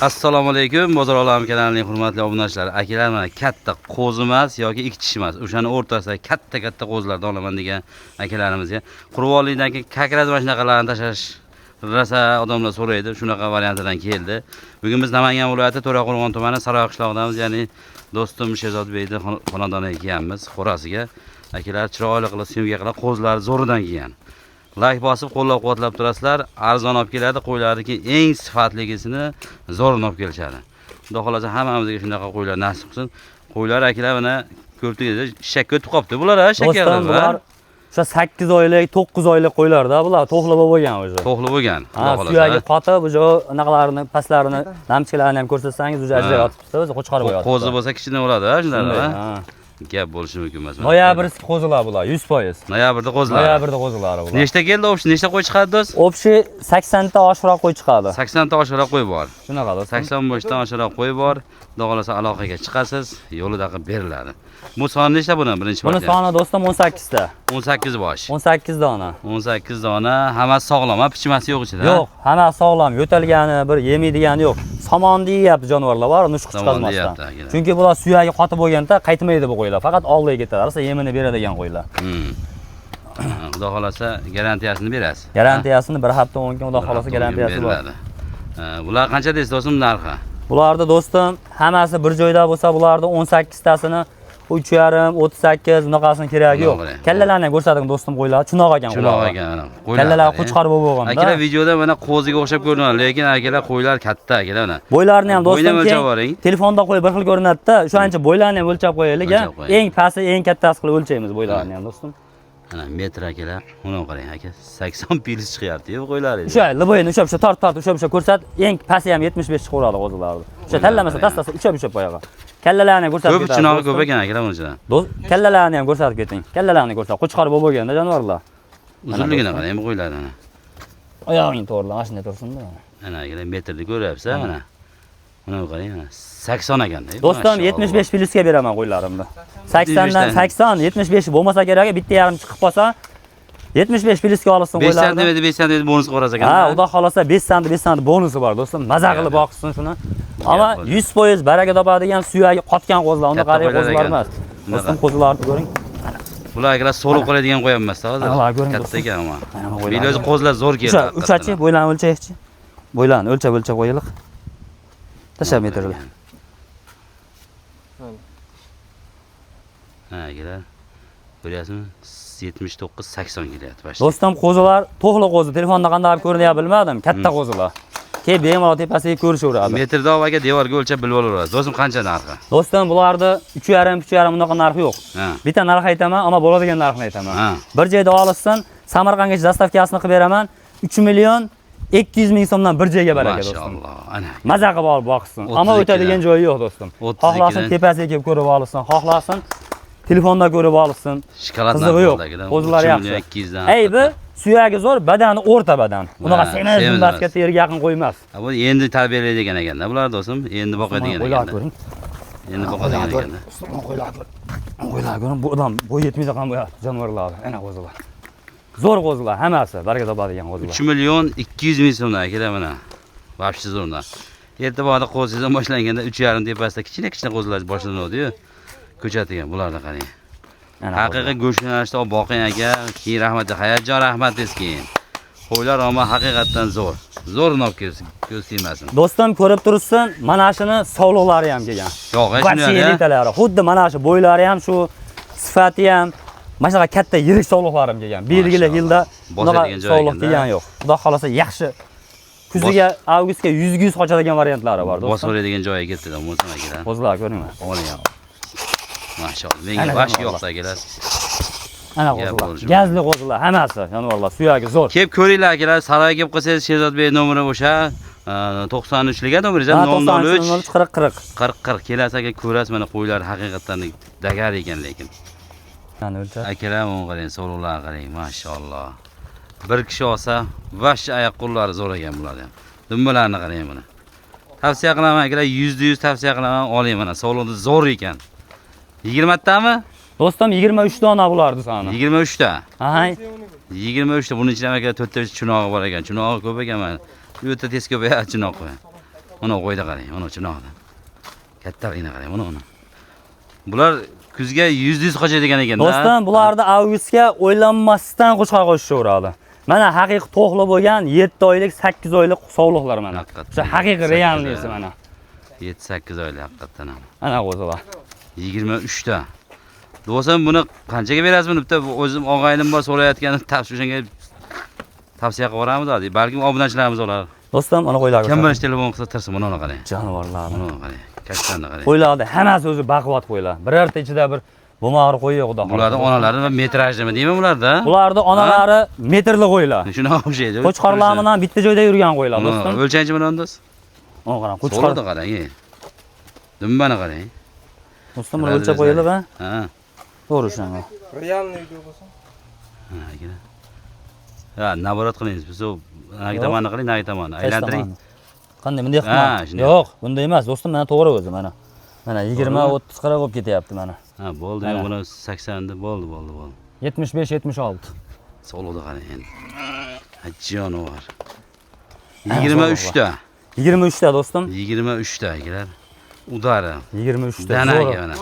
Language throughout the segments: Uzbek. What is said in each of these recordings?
Assalomu alaykum, Bozor olam kanalining hurmatli obunachilari. Akalar, mana katta qo'zi emas yoki ikki tish emas. O'shani o'rtasida katta-katta qo'zilarni olaman degan akalarimizga Qurbonlikdan keyin kakraz mana shunaqalarni tashlash rosa odamlar so'raydi. Shunaqa variantidan keldi. Bugun biz Namangan viloyati To'raqo'rg'on tumani Saroy qishlog'idamiz, ya'ni do'stim Sherzodbekning xonadoniga kelganmiz, xo'rasiga. Akalar chiroyli qilib syomka qilib qo'zilar zo'ridan kelgan. Like bosib qo'llab-quvvatlab turasizlar. Arzon olib keladi, qo'ylarniki eng sifatligisini zo'rini olib kelishadi. Xudo xolasa hammamizga shunaqa qo'ylar nasib qilsin. Qo'ylar akalar mana ko'rib turganingizdek shakka o'tib qolibdi. Bular ha shakka. Do'stim, bular o'sha 8 oylik, 9 oylik qo'ylarda, bular to'xli bo'lgan o'zi. To'xli bo'lgan. Ha, suyagi qotib, o'sha anaqalarini, pastlarini, namchiklarini ham ko'rsatsangiz, o'sha ajrab yotibdi, o'zi qo'chqor bo'lib yotibdi. Qo'zi bo'lsa kichkina bo'ladi, ha, shunday, ha. Gap bo'lishi mumkin emas. Noyabrski qo'zilar bular, 100%. Noyabrda qo'zilar. Noyabrda qo'zilari bular. Nechta keldi общий, nechta qo'y chiqadi do'st? Общий 80 ta oshiqroq qo'y chiqadi. 80 ta oshiqroq qo'y bor. Shunaqa do'st. 85 dan oshiqroq qo'y bor. Xudo xolasa aloqaga chiqasiz, yo'lida qilib beriladi. Bu soni nechta buni birinchi Buni soni do'stim 18 ta. 18 bosh. 18 dona. 18 dona, hammasi sog'lom, ha, pichmasi yo'q ichida. Yo'q, hammasi sog'lom, yo'talgani, bir yemaydigani yo'q. Somonni yeyapti jonivorlar bor, nushu chiqazmasdan. Chunki bular suyagi qotib bo'lganda qaytmaydi bu qo'ylar, faqat oldiga ketadi, rosa yemini beradigan qo'ylar. Xudo xolasa garantiyasini berasiz. Garantiyasini bir hafta 10 kun xudo xolasa garantiyasi bor. Bular qancha deysiz do'stim narxi? Bularda do'stim hammasi bir joyda bo'lsa, bularda 18 tasini 3,5, 38 bunaqasini keragi yo'q. Kallalarni ham ko'rsating do'stim qo'ylar, chunoq ekan. Chunoq ekan, qo'ylar. Kallalar qo'chqor bo'lib bo'lgan. Akalar videoda mana qo'ziga o'xshab ko'rinadi, lekin akalar qo'ylar katta akalar mana. Bo'ylarini ham do'stim telefonda qo'y bir xil ko'rinadi-da, o'shancha bo'ylarini ham o'lchab qo'yaylik, ha. Eng pasti, eng kattasi qilib o'lchaymiz bo'ylarini ham do'stim. Mana metr akalar, uni qarang aka, 80 pils chiqyapti-yu qo'ylaringiz. O'sha liboyini ushlab tort ushlab ko'rsat, eng pasti ham 75 chiqaveradi qo'zilarni. O'sha tanlamasa tastasi ushlab qo'yadi. Kallalarni ko'rsatib ketadi. Ko'p chinog'i ko'p ekan akalar buni ichida. Do'st, kallalarni ham ko'rsatib keting. Kallalarni ko'rsat. Qo'chqor bo'lib bo'lganda jonivorlar. Uzunligini qarang bu qo'ylarni. Oyog'ingni to'g'rila, mana shunday tursin-da. Ana akalar metrni ko'ryapsiz, mana. Mana qarang, mana 80 ekanda. Do'stim, 75 plusga beraman qo'ylarimni. 80 dan 80, 75 bo'lmasa kerak, bitta yarim chiqib qolsa 75 plusga olsin qo'ylarni. 5 cm, 5 cm bonus qo'yasiz ekan. Ha, xudo xolasa 5 cm, 5 cm bonusi bor do'stim. Maza qilib boqsin shuni. Ama 100% baraka topadigan suyagi qotgan qo'zilar, unda qarang qo'zilar emas. Do'stim qo'zilarni ko'ring. Bular akalar so'lib qoladigan qo'y emas hozir. Katta ekan ama. Beli o'zi qo'zilar zo'r keldi. O'sha bo'ylarni o'lchaylikchi. Bo'ylarni o'lchab qo'yaylik. Tashlab metrga. Ha, akalar. Ko'ryapsizmi? 79 80 kelyapti. Do'stim qo'zilar to'xli qo'zi, telefonda qanday ko'rinyapti bilmadim. Katta qo'zilar. Ke bemalol tepasiga ko'rishaveradi. Metrda aka devorga o'lchab bilib olaverasiz. Do'stim qancha narxi? Do'stim bularni 3,5 3,5 bunaqa narxi yo'q. Bitta narx aytaman, ammo bo'ladigan narxni aytaman. Bir joyda olishsin, Samarqandgacha dastavkasini qilib beraman. 3 million 200 ming so'mdan bir joyga baraka do'stim. Mashalloh. Ana. Maza qilib olib boqsin. Ammo o'tadigan joyi yo'q do'stim. Xohlasin tepasiga kelib ko'rib olsin, xohlasin telefonda ko'rib olsin. Shokolad narxi yo'q. Qo'zilar yaxshi. Aybi suyagi zo'r, badani o'rta badan. Unaqa semiz dumbasga yerga yaqin qo'ymas. Ha, bu endi tarbiyalaydigan ekanda bular do'stim, endi boqadigan ekan. Endi boqadigan ekan. Qo'ylar ko'ring. Qo'ylar ko'ring, bu odam bo'y yetmaydi ham bu jonivorlar. Ana qo'zilar. Zo'r qo'zilar hammasi, baraka topadigan qo'zilar. 3 million 200 ming so'mdan akalar mana. Vobshe zo'rdan. Ertaboqda qo'z sezon boshlanganda 3,5 tepasida kichkina-kichkina qo'zilar boshlanadi-yu. Ko'chatigan bularni qarang. Haqiqiy go'shtni olishda olib boqing aka, keyin rahmat, Hayotjon rahmat desiz keyin. Qo'ylar ammo haqiqatdan zo'r. Zo'rini olib kelsin, ko'z tegmasin. Do'stim ko'rib turibsan, mana shuni sovliqlari ham kelgan. Yo'q, shuni elitalari, xuddi mana shu bo'ylari ham, shu sifati ham, mana shunaqa katta yirik sovliqlari ham kelgan. Belgili yilda bunaqa sovliq kelgan yo'q. Xudo xolasa yaxshi. Kuziga, avgustga 100 qochadigan variantlari bor do'stim. Bosaveradigan joyiga ketdi, bo'lsam akalar. Qo'zilar ko'ringlar. Oling. Mashalloh. Menga bosh yo'qsa akalar. Ana qo'zilar. Gazli qo'zilar hammasi, jonivorlar suyagi zo'r. Kelib ko'ringlar akalar, saroyga kelib qolsangiz Sherzodbek nomeri o'sha 93 liga nomeringiz ham 003 40 40 40 40 kelasiz aka ko'rasiz mana qo'ylar haqiqatdan dagar ekan lekin. Mana o'lchab. Akalar uni qarang, sovliqlarni qarang, mashalloh. Bir kishi olsa, vash oyoq qo'llari zo'r ekan bularni ham. Dumbalarni qarang mana. Tavsiya qilaman akalar, 100% tavsiya qilaman, oling mana, sovliqni zo'r ekan. 20 tami? Do'stim 23 dona bulardi soni. 23 ta. Ha. 23 ta. Buning ichida aka 4 ta chunog'i bor ekan. Chunog'i ko'p ekan mana. O'ta tez ko'payadi chinoq. Mana qo'yda qarang, mana chinoqda. Kattaligini qarang, mana uni. Bular kuzga 100 qochadigan ekan-da. Do'stim, bularni avgustga o'ylanmasdan qo'chqor qo'shishaveradi. Mana haqiqiy to'xli bo'lgan 7 oylik, 8 oylik sovliqlar mana. O'sha haqiqiy realniysi mana. 7-8 oylik haqiqatdan ham. Ana qo'zilar. 23 ta. Do'stim, buni qanchaga berasiz buni? Bitta o'zim og'aynim bor so'rayotgan, o'shanga tavsiya qilib yuboramiz, balkim obunachilarimiz olar. Do'stim, ana qo'ylar. Kim birinchi telefon qilsa tirsin, buni qarang. Jonivorlar. Buni qarang. Kattani qarang. Qo'ylarni hammasi o'zi baquvvat qo'ylar. Birorta ichida bir bo'lmag'ir qo'y yo'q, xudo xohlasa. Bularning onalari va metrajlimi deymi bularda? Bularning onalari metrli qo'ylar. Shunaqa o'xshaydi. Qo'chqorlar bilan bitta joyda yurgan qo'ylar, do'stim. O'lchangchi buni do'st. Mana qarang, qo'chqor. Qo'chqorni qarang. Dumbani qarang. Do'stim, buni o'lchab qo'yaylik, ha? Ha. To'g'ri shunaqa. Realniy video bo'lsin. Ha, aka. Ha, naborot qiling. Biz u nagi tomonni qiling, nagi tomonni. Aylantiring. Qanday bunday qilma? Yo'q, bunday emas, do'stim, mana to'g'ri o'zi mana. Mana 20, 30, 40 bo'lib ketyapti mana. Ha, bo'ldi, buni 80 da bo'ldi, bo'ldi, bo'ldi. 75, 76. Sog'liqni qarang endi. Jonivor. 23 ta. 23 ta do'stim. 23 ta akalar. Udari. 23 ta. Danaga mana.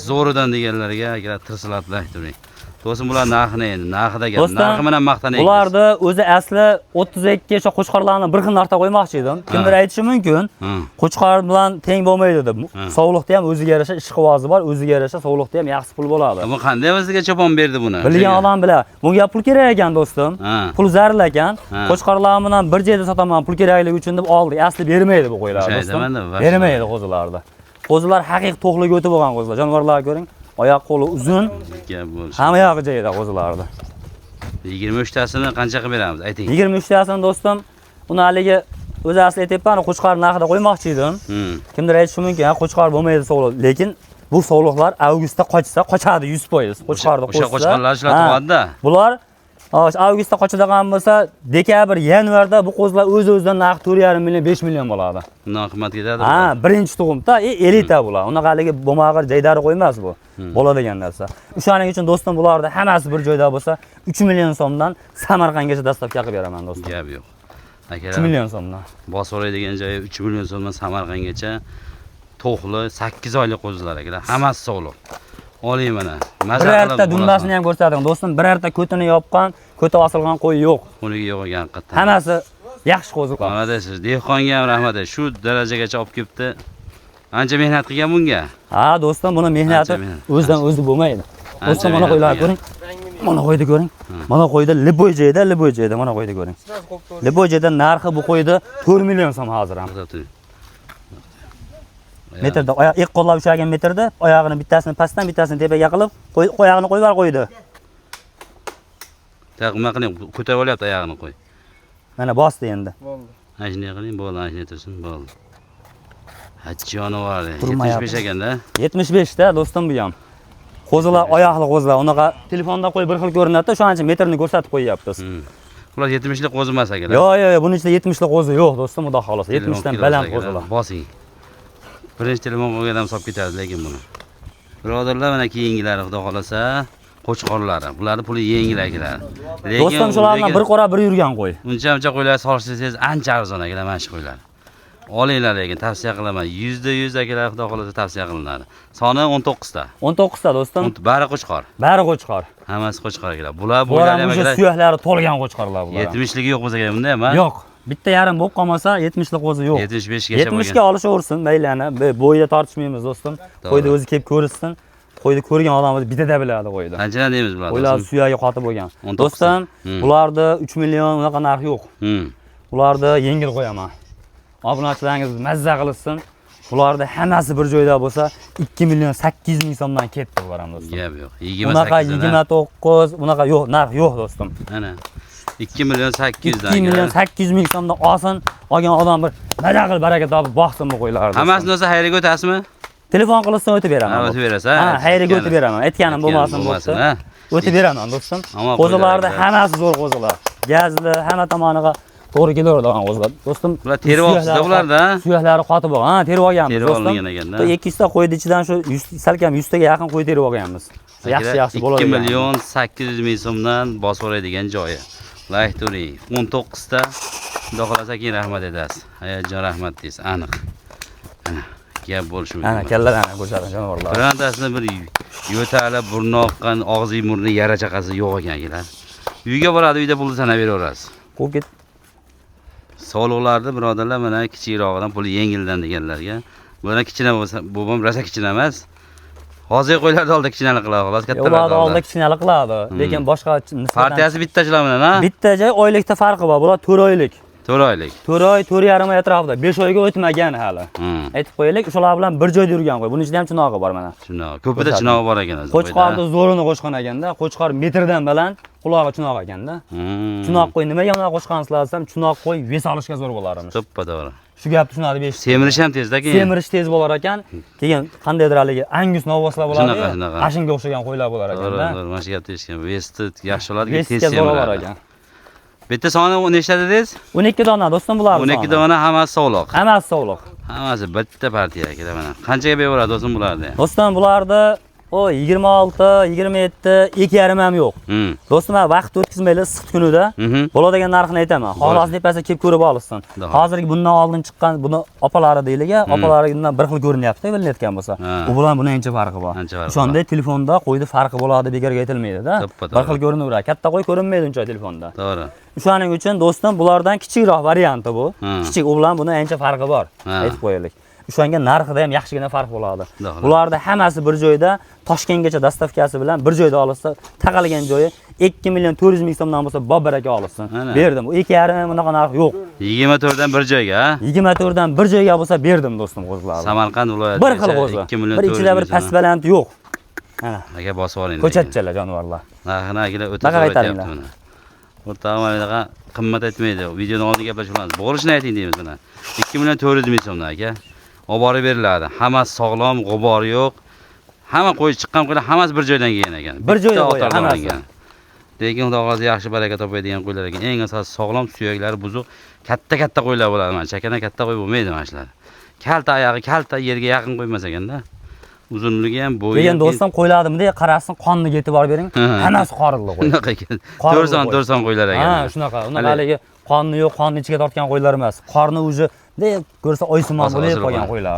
Zo'ridan deganlarga akalar tirsilatlar turing. Do'stim, bular narxini endi, narxida gap. Narxi bilan maqtanaylik. Bularni o'zi asli 32 o'sha qo'chqorlarni bir xil narxda qo'ymoqchi edim. Kimdir aytishi mumkin, qo'chqor bilan teng bo'lmaydi deb. Sovliqda ham o'ziga yarasha ishqibozi bor, o'ziga yarasha sovliqda ham yaxshi pul bo'ladi. Bu qanday o'ziga chopon berdi buni? Bilgan odam biladi. Bunga pul kerak ekan do'stim. Pul zarur ekan. Qo'chqorlar bilan bir joyda sotaman, pul kerakligi uchun deb oldik. Asli bermaydi bu qo'ylar do'stim. Bermaydi qo'zilarni. Qo'zilar haqiqiy to'xliga o'tib bo'lgan qo'zilar. Jonivorlarni ko'ring. Oyoq qo'li uzun. Hamma yog'i joyida qo'zilardi. 23 tasini qancha qilib beramiz? Ayting. 23 tasini do'stim, uni haligi o'zi asli aytyapman, qo'chqor narxida qo'ymoqchi edim. Kimdir aytishi mumkin, ha, qo'chqor bo'lmaydi sovliq, lekin bu sovliqlar avgustda qochsa, qochadi 100%. Qo'chqorni qo'shsa. O'sha qo'chqorlar shular tug'adi-da. Bular avgustda qochadigan bo'lsa, dekabr, yanvarda bu qo'zilar o'z-o'zidan narxi 4,5 million, 5 million bo'ladi. Undan qimmat ketadi. Ha, birinchi tug'imda elita bular. Unaqa haligi bo'lmag'ir jaydari qo'ymas bu. Bo'ladigan narsa. O'shaning uchun do'stim, bularni hammasi bir joyda bo'lsa, 3 million so'mdan Samarqandgacha dastlabki qilib beraman do'stim. Gap yo'q. Akalar, 3 million so'mdan. Bosor degan joyi 3 million so'mdan Samarqandgacha to'xli 8 oylik qo'zilar akalar, hammasi sog'liq. Oling mana. Birorta dumbasini ham ko'rsating do'stim, birorta ko'tini yopgan, ko'ti osilgan qo'y yo'q. Uniki yo'q ekan haqiqatan. Hammasi yaxshi qo'zilar. Молодец, dehqonga ham rahmat. Shu darajagacha olib kelibdi. Ancha mehnat qilgan bunga. Ha, do'stim, buni mehnati o'zidan o'zi bo'lmaydi. Do'stim, mana qo'ylarni ko'ring. Mana qo'yni ko'ring. Mana qo'yda liboy joyda, liboy joyda mana qo'yni ko'ring. Liboy joyda narxi bu qo'yda 4 million so'm hozir ham. Metrda oyoq ikki qo'llab ushlagan metrda oyog'ini bittasini pastdan, bittasini tepaga qilib, oyog'ini qo'yib var qo'ydi. Taqma qiling, ko'tarib olyapti oyog'ini qo'y. Mana bosdi endi. Bo'ldi. Ana shunday qiling, bo'ldi, ana shunday tursin, bo'ldi. Ha, jonivor. 75 ekanda. 75 da do'stim bu ham. Qo'zilar oyoqli qo'zilar, unaqa telefonda qo'y bir xil ko'rinadi-da, o'shaning uchun metrni ko'rsatib qo'yyapmiz. Bular 70 lik qo'zi emas akalar. Yo'q, yo'q, buning ichida 70 lik qo'zi yo'q do'stim, xudo xolasa. 70 dan baland qo'zilar. Bosing. Birinchi telefon qilgan odam solib ketadi lekin buni. Birodarlar, mana keyingilari xudo xolasa qo'chqorlari. Bularning puli yengil akalar. Lekin do'stim, shulardan bir qora bir yurgan qo'y. Uncha-muncha qo'ylar solishtirsangiz ancha arzon akalar mana shu qo'ylar. Olinglar lekin tavsiya qilaman. 100% akalar xudo xolasa tavsiya qilinadi. Soni 19 ta. 19 ta do'stim. Bari qo'chqor. Bari qo'chqor. Hammasi qo'chqor akalar. Bular bo'ylari ham akalar. Suyaklari to'lgan qo'chqorlar bular. 70 ligi yo'q bo'lsa kerak bunda ham, ha? Yo'q. Bitta yarim bo'lib qolmasa 70 lik qo'zi yo'q. 75 gacha bo'lgan. 70 ga olishaversin, mayli ana. Bo'yida tortishmaymiz do'stim. Qo'yni o'zi kelib ko'rsin. Qo'yni ko'rgan odam o'zi bittada biladi qo'yni. Qanchadan deymiz bularni? Qo'ylar suyagi qotib bo'lgan. Do'stim, bularda 3 million unaqa narx yo'q. Bularni yengil qo'yaman. Obunachilaringiz mazza qilsin. Bularda hammasi bir joyda bo'lsa 2 million 800 ming so'mdan ketdi bular ham do'stim. Gap yo'q. 28 unaqa 29 unaqa yo'q, narx yo'q do'stim. Ana 2 million 800 dan. 2 million 800 ming so'mdan olsin, olgan odam bir maza qilib baraka topib boqsin bu qo'ylarni. Hammasini olsa xayriga o'tasizmi? Telefon qilsin o'tib beraman. Ha, o'tib berasiz, ha? Ha, xayriga o'tib beraman. Aytganim bo'lmasin bo'lsa. O'tib beraman do'stim. Qo'zilarda hammasi zo'r qo'zilar. Gazli, hamma tomoniga to'g'ri kelaveradigan qo'zilar. Do'stim, bular terib olibsiz bularda, ha? Suyaklari qotib bo'lgan. Ha, terib olganmiz Terib do'stim. olingan ekanda. 200 ta qo'yni ichidan shu 100 salkam 100 taga yaqin qo'y terib olganmiz. Yaxshi yaxshi bo'ladi. 2 million 800 ming so'mdan bosib oladigan joyi. Like turing. 19 ta Xudo xohlasa keyin rahmat aytasiz. Hayajon rahmat deysiz, aniq. Ana, gap bo'lishi mumkin. Ana kallalarni ko'rsating jonivorlar. Birontasini bir yo'tali, burni oqqan, og'zi murni yara chaqasi yo'q ekan akalar. Uyga boradi, uyda pulni sanab beraverasiz. Quvib ket. Sovliqlarni birodarlar mana kichikrog'idan puli yengildan deganlarga. Bular kichkina bo'lsa, bu ham rosa kichkina emas. Hozirgi qo'ylarni oldida kichkinalik qiladi, xolos kattalar Ularni oldida kichkinalik qiladi, lekin boshqa nisbatan Partiyasi bitta shular bilan, ha? Bitta joy oylikda farqi bor. Bular 4 oylik. 4 oylik. 4 oy, 4,5 oy atrofida. 5 oyga o'tmagan hali. Aytib qo'yaylik, o'shalar bilan bir joyda yurgan qo'y. Buning ichida ham chinog'i bor mana. Chinog'i. Ko'pida chinog'i bor ekan o'zi. Qo'chqorni zo'rini qo'shgan ekanda, qo'chqor metrdan baland, qulog'i chinoq ekanda. Chinoq qo'y nimaga unaqa qo'shgansizlar desam, chinoq qo'y ves olishga zo'r bo'lar emish. To'ppa to'g'ri. Shu gapni tushunadi besh. Semirish ham tezda keyin. Semirish tez bo'lar ekan. Keyin qandaydir haligi angus novvoslar bo'ladi. Shunaqa. Ashunga o'xshagan qo'ylar bo'lar ekanda. To'g'ri, mana shu gapni eshitgan. Vesti yaxshi bo'ladi, tez zo'r bo'lar semiradi. ekan. Bitta soni nechta dedingiz? 12 dona do'stim bular. 12 dona hammasi sog'liq. Hammasi sog'liq. Hammasi bitta partiya akalar mana. Qanchaga beraveradi do'stim bularni? Do'stim bularni o 26, 27, 2,5 ham yo'q. Do'stim, vaqt o'tkazmaylik, issiq kunida bo'ladigan narxini aytaman. Xolos tepasida kelib ko'rib olsin. Hozirgi bundan oldin chiqqan buni opalari deylik, opalari bundan bir xil ko'rinyapti, bilinayotgan bo'lsa. U bilan buni ancha farqi bor. O'shanda telefonda qo'ydi farqi bo'ladi, bekorga aytilmaydi-da. Bir xil ko'rinaveradi. Katta qo'y ko'rinmaydi uncha telefonda. To'g'ri. O'shaning uchun do'stim bulardan kichikroq varianti bu. Kichik, u bilan buni ancha farqi bor. Aytib qo'yaylik. O'shanga narxida ham yaxshigina farq bo'ladi. Bularda hammasi bir joyda Toshkentgacha dastavkasi bilan bir joyda olsa, taqalgan joyi 2 400 ming so'mdan bo'lsa, bobaraka olsin. Berdim. U 2,5 bunaqa narx yo'q. 24 dan bir joyga, ha? 24 dan bir joyga bo'lsa berdim do'stim qo'zilarni. Samarqand viloyati. Bir xil qo'zi. Bir ichida bir past baland yo'q. Mana. Aka bosib oling. Ko'chatchalar jonivorlar. Narxini akalar o'ta zo'r aytyapti mana. O'rtog'im bunaqa qimmat aytmaydi. Videoni oldin gaplashamiz. Bo'lishini ayting deymiz mana. 2 400 ming so'mdan aka. Olib borib beriladi. Hammasi sog'lom, g'ubori yo'q. Hamma qo'y chiqqan qo'ylar hammasi bir joydan kelgan ekan. Bir joyda qo'y hammasi. Lekin Xudo xohlasa yaxshi baraka topadigan qo'ylar ekan. Eng asosisi sog'lom, suyaklari buzuq, katta-katta qo'ylar bo'ladi mana. Chakana katta qo'y bo'lmaydi mana shular. Kalta oyog'i kalta yerga yaqin qo'ymas ekanda. Uzunligi ham bo'yi. Lekin do'stim qo'ylardi bunday qarasin, qonniga e'tibor bering. Hammasi qorinli qo'y. Shunaqa ekan. 4 son qo'ylar ekan. Ha, shunaqa. Unaqa haligi qonni yo'q, qonni ichiga tortgan qo'ylar emas. Qorni o'zi bunday ko'rsa oysimon bo'lib qolgan qo'ylar.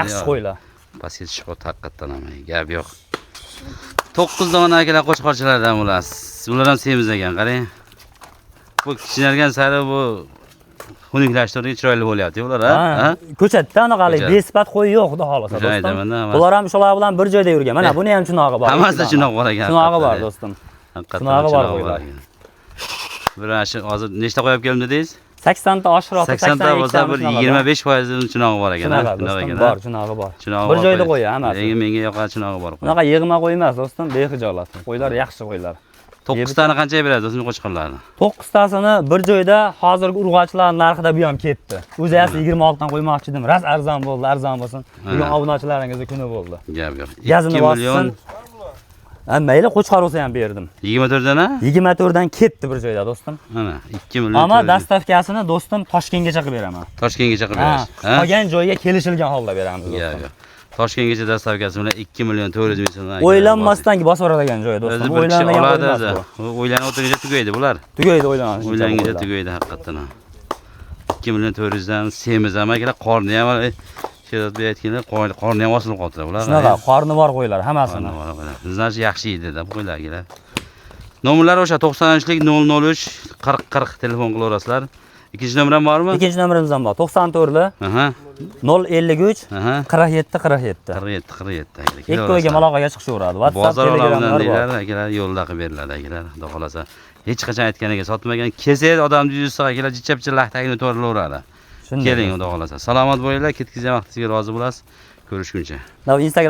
Yaxshi qo'ylar. Pastga tushib qoldi haqiqatan ham, gap yo'q. 9 dona akalar qo'chqorchilardan ular. Ular ham semiz ekan, qarang. Bu kichinargan sari bu xunuklashtirib chiroyli bo'lyapti ular, ha? Ko'chatda anaqa haligi besifat qo'y yo'q, xudo xolasa do'stim. Bular ham shular bilan bir joyda yurgan. Mana buni ham chinog'i bor. Hammasida chinoq bor ekan. Chinog'i bor do'stim. Chinog'i bor qo'ylar. Bir shu hozir nechta qo'yib keldim dedingiz? 80 ta oshiroq, 80 ta bo'lsa bir 25% chinog'i bor ekan, ha? Bor, chinog'i bor. Bir joyda qo'y hammasi. Lekin menga yoqadi chinog'i bor. Unaqa yig'ma qo'y emas do'stim, bexijolat. Qo'ylar yaxshi qo'ylar. 9 tani qanchaga beradi do'stim qo'chqorlarni? 9 tasini bir joyda hozirgi urg'ochilar narxida bu ham ketdi. O'zi asli 26 dan qo'ymoqchi edim. Ras arzon bo'ldi, arzon bo'lsin. Bugun obunachilaringizning kuni bo'ldi. Gap yo'q. 2 million. Ha, mayli qo'chqor bo'lsa ham berdim. 24 dan ha? 24 dan ketdi bir joyda do'stim. Mana 2 million. Ammo dastavkasini do'stim Toshkentgacha qilib beraman. Toshkentgacha qilib berasiz. Qolgan joyga kelishilgan holda beramiz do'stim. Yo'q. Toshkentgacha dastavkasi bilan 2 million 400 ming so'mdan. O'ylanmasdan bosib yuboradigan joy do'stim. O'ylanmagan qo'y emas bu. O'ylanib o'tirguncha tugaydi bular. Tugaydi o'ylanish. O'ylanguncha tugaydi haqiqatan ham. 2 million 400 dan semiz ham akalar, qorni ham Sherzodbek aytganda qorni ham osilib qoldi bular. Shunaqa, qorni bor qo'ylar hammasini. Значит, yaxshi edi deb qo'ylar akalar. Nomerlar o'sha 93lik 003 40 40 telefon qilaverasizlar. Ikkinchi nomer ham bormi? Ikkinchi nomerimiz ham bor. 94li. Aha. 053 47 47. 47 47 akalar. Ikki oyga maloqaga chiqishaveradi. WhatsApp, Telegramlar bor. Akalar yo'lda qilib beriladi akalar. Xudo xolasa. Hech qachon aytganiga sotmagan. Kelsangiz odamni yuzsiga akalar jicha-picha lahtagini to'g'rilaveradi. Keling xudo xolasa. Salomat bo'linglar, ketkizgan vaqtingizga rozi bo'lasiz. Ko'rishguncha. Instagram